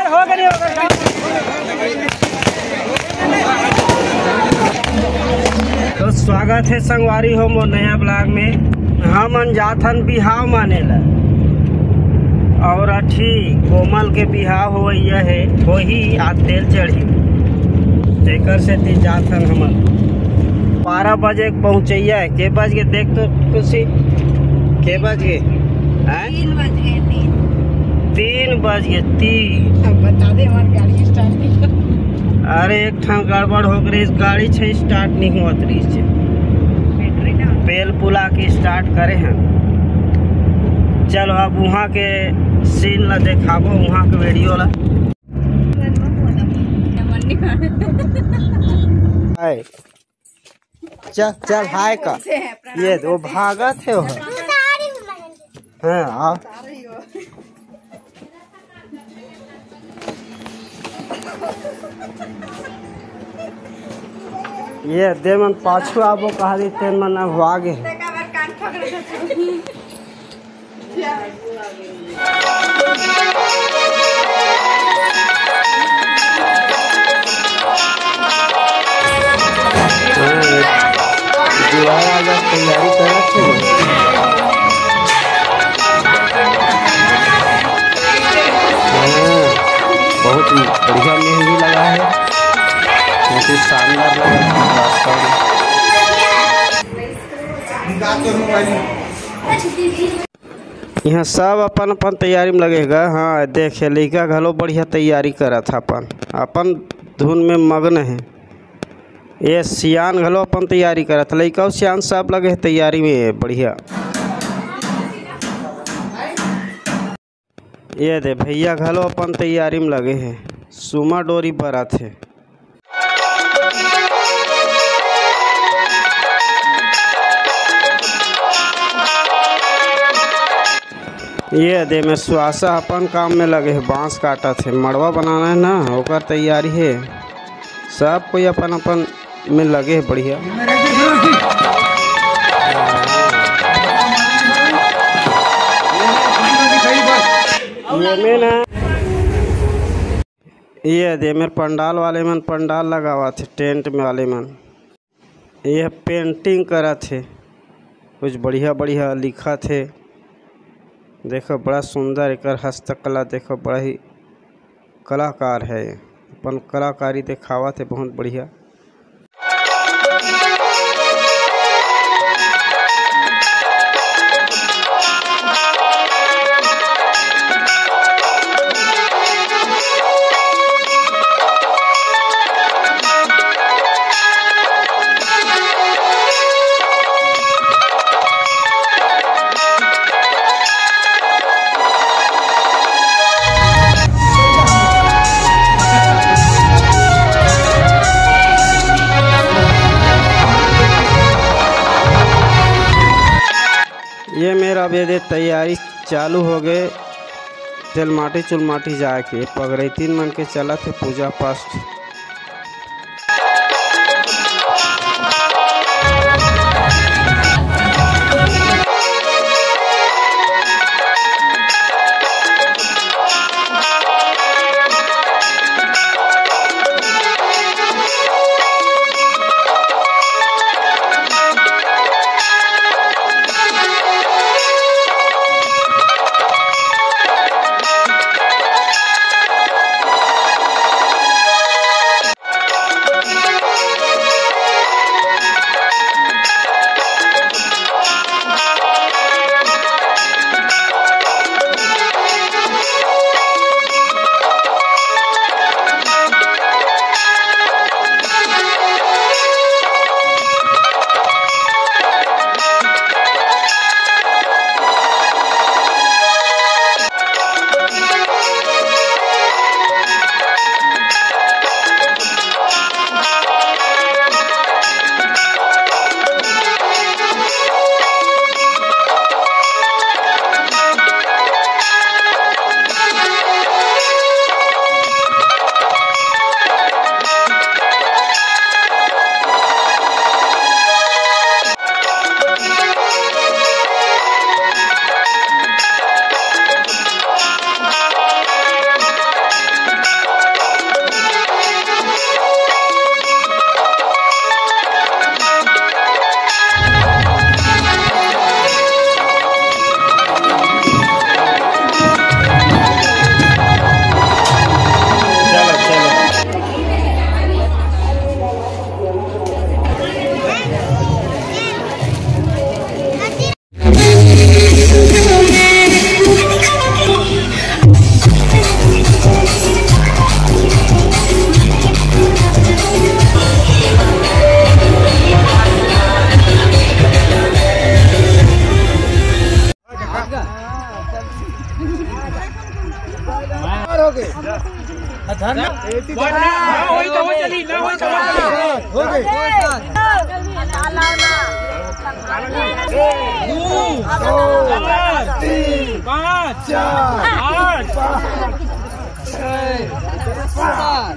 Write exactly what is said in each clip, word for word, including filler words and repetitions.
तो स्वागत हे संगवारी हो मोर नया vlog में। हमन जाथन बिहाव माने ला, और अठी कोमल के बिहाव होवइया हे, होही आज तेल चढ़ही, तेकर सेती जाथन हमन। बारह बजे के पहुँचइया हे। के बज गे? देख तो खुशी, के बज गे? हैं? तीन बज गे, तीन। तीन बज गे, तीन। अब बता दे, हमार गाड़ी start नहीं हो। अरे, एक ठन गड़बड़ हो गई, गाड़ी छे start नहीं होत रही छे। Battery down. पेल पुला के start करे हैं। चलो, अब वहाँ के scene ला देखाबो, वहाँ के video ला। हाय। चल, चल, हाय का। ये दो भागत हे हो। हाँ, आओ। ये दे मन पाछू आबो कहा दी, तेन मन अगवा गे। हाँ, ये दीवार आगा तैयारी करत हे। हाँ, बहुत बढ़िया मेहंदी लगा है, बहुत ही शानदार लगा है वास्तव में। यहाँ सब अपन अपन तैयारी में लगे हे गा। हाँ, देखे लइका घलो बढ़िया तैयारी करत हे, अपन अपन धुन में मगन हे। ये सियान घलो अपन तैयारी करत हे, लइका अउ सियान सब लगे हे तैयारी में बढ़िया। ये दे भैया घलो अपन तैयारी में लगे हे, सुमा डोरी बरत हे। ये दे में सुआसा अपन काम में लगे हे, बांस काटत हे, मड़वा बनाना हे ना, ओकर तैयारी हे। सब कोई अपन अपन में लगे हे बढ़िया। ये में ना, ये दे मेर पंडाल वाले मन पंडाल लगावत हे, टेंट में वाले मन। ये पेंटिंग करत हे, कुछ बढ़िया बढ़िया लिखत हे। देखो, बड़ा सुंदर एकर हस्तकला, देखो, बड़ा ही कलाकार है, अपन कलाकारी देखावत हे, बहुत बढ़िया। ये मेर अब ये दे तैयारी चालू हो गए, तेलमाटी चुलमाटी जाए के पगरैतीन मन के चलत हे पूजा पाठ। ना होई तो वो चली, ना होई तो वो चली। हो गए। दो, तीन, पाँच, चार, आठ, पाँच, छः, सात।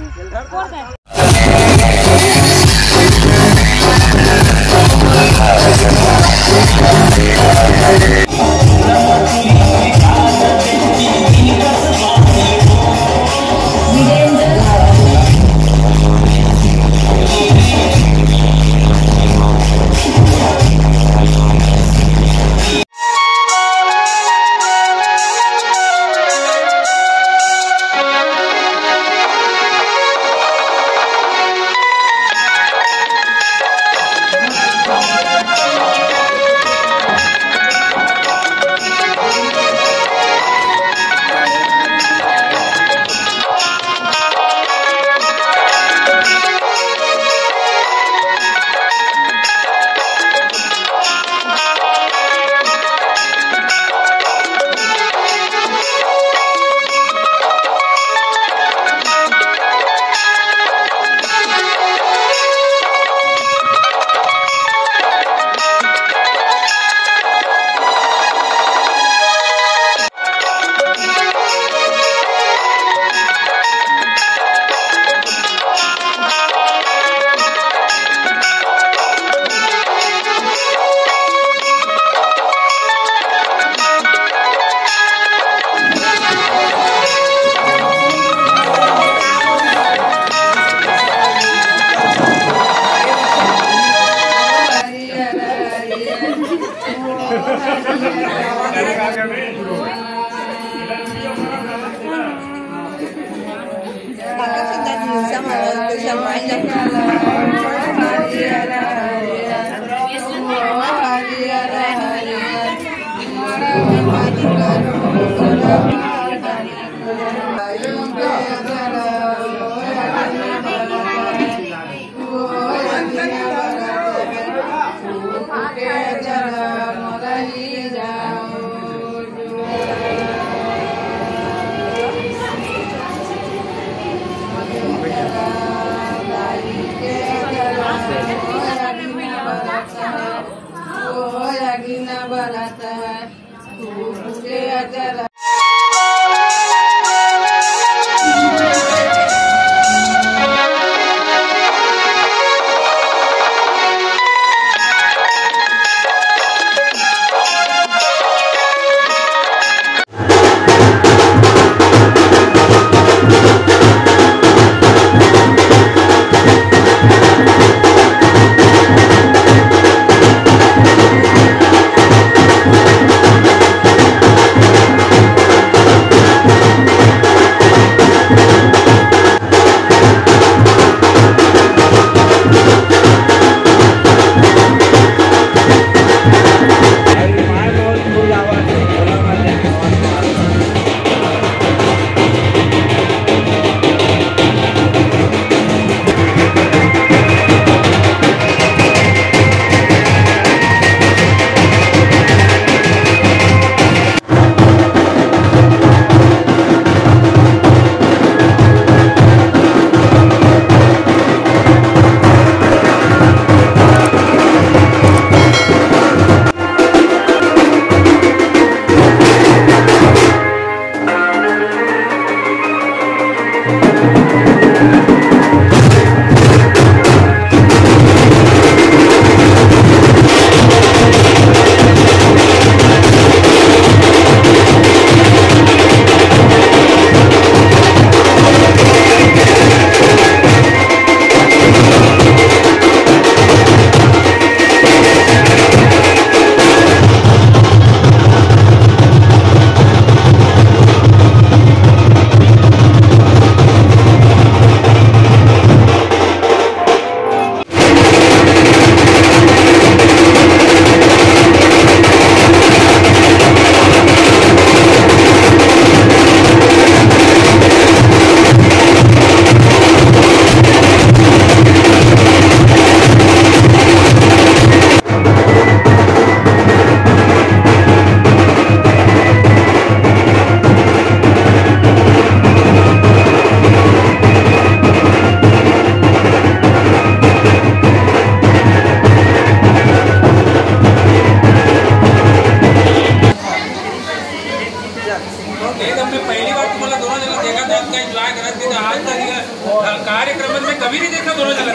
आज तक कार्यक्रम में कभी नहीं देखा दोनों जगह।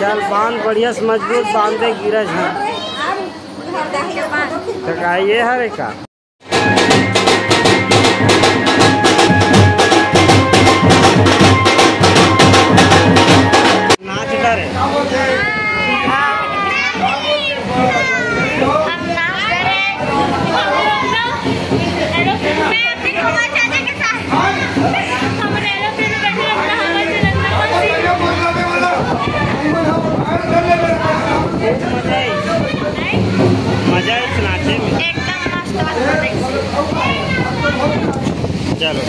चल बांध, बढ़िया से मजबूत बांध दे, गिरा झन। तो का ये हरे का? नाच डरे। हम नाच डरे। मैं अपने कुमार चाचा के साथ। हम एरोप्लेन में बैठे अपना हवाई जहाज में। मजा आई, मजा आई नाचे में। एकदम मस्त, मस्त। चलो।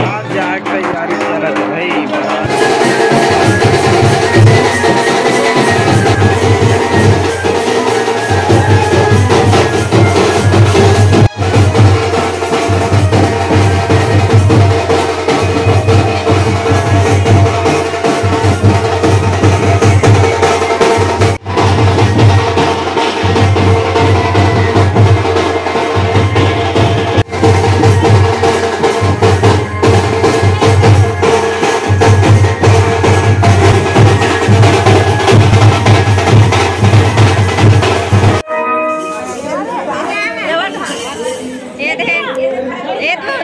आज जाके तैयारी करत भाई। ये दे, ये तो।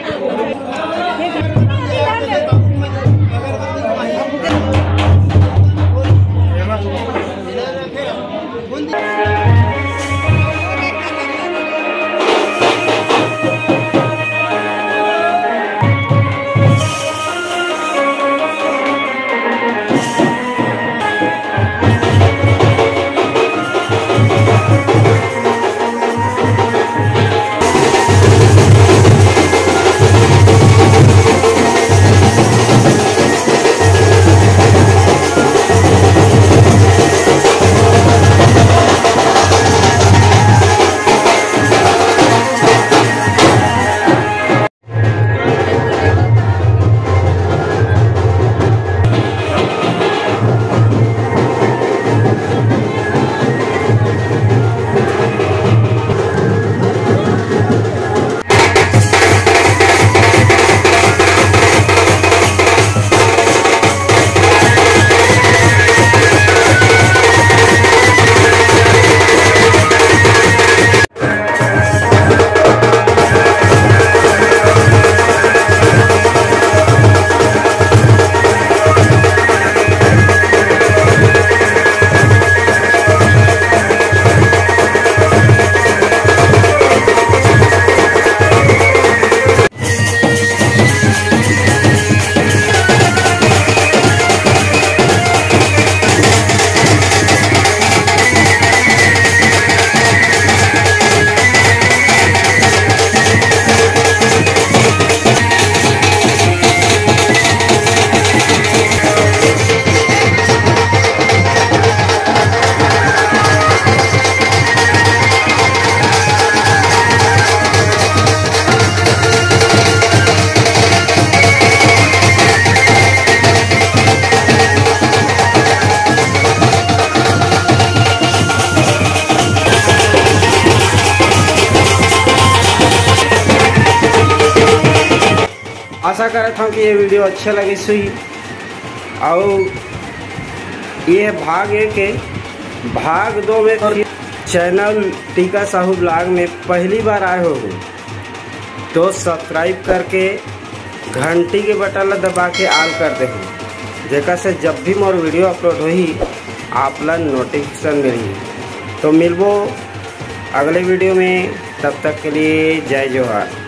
आशा करत हूँ कि ये वीडियो अच्छा लगे सुई। और ये भाग एक है। भाग दो में और चैनल टीका साहू ब्लॉग में पहली बार आए हो तो सब्सक्राइब करके घंटी के बटन ला दबा के ऑल कर दे, जेकर से जब भी मोर वीडियो अपलोड होही आप ला नोटिफिकेशन मिलही। तो मिलबो अगले वीडियो में, तब तक के लिए जय जोहार।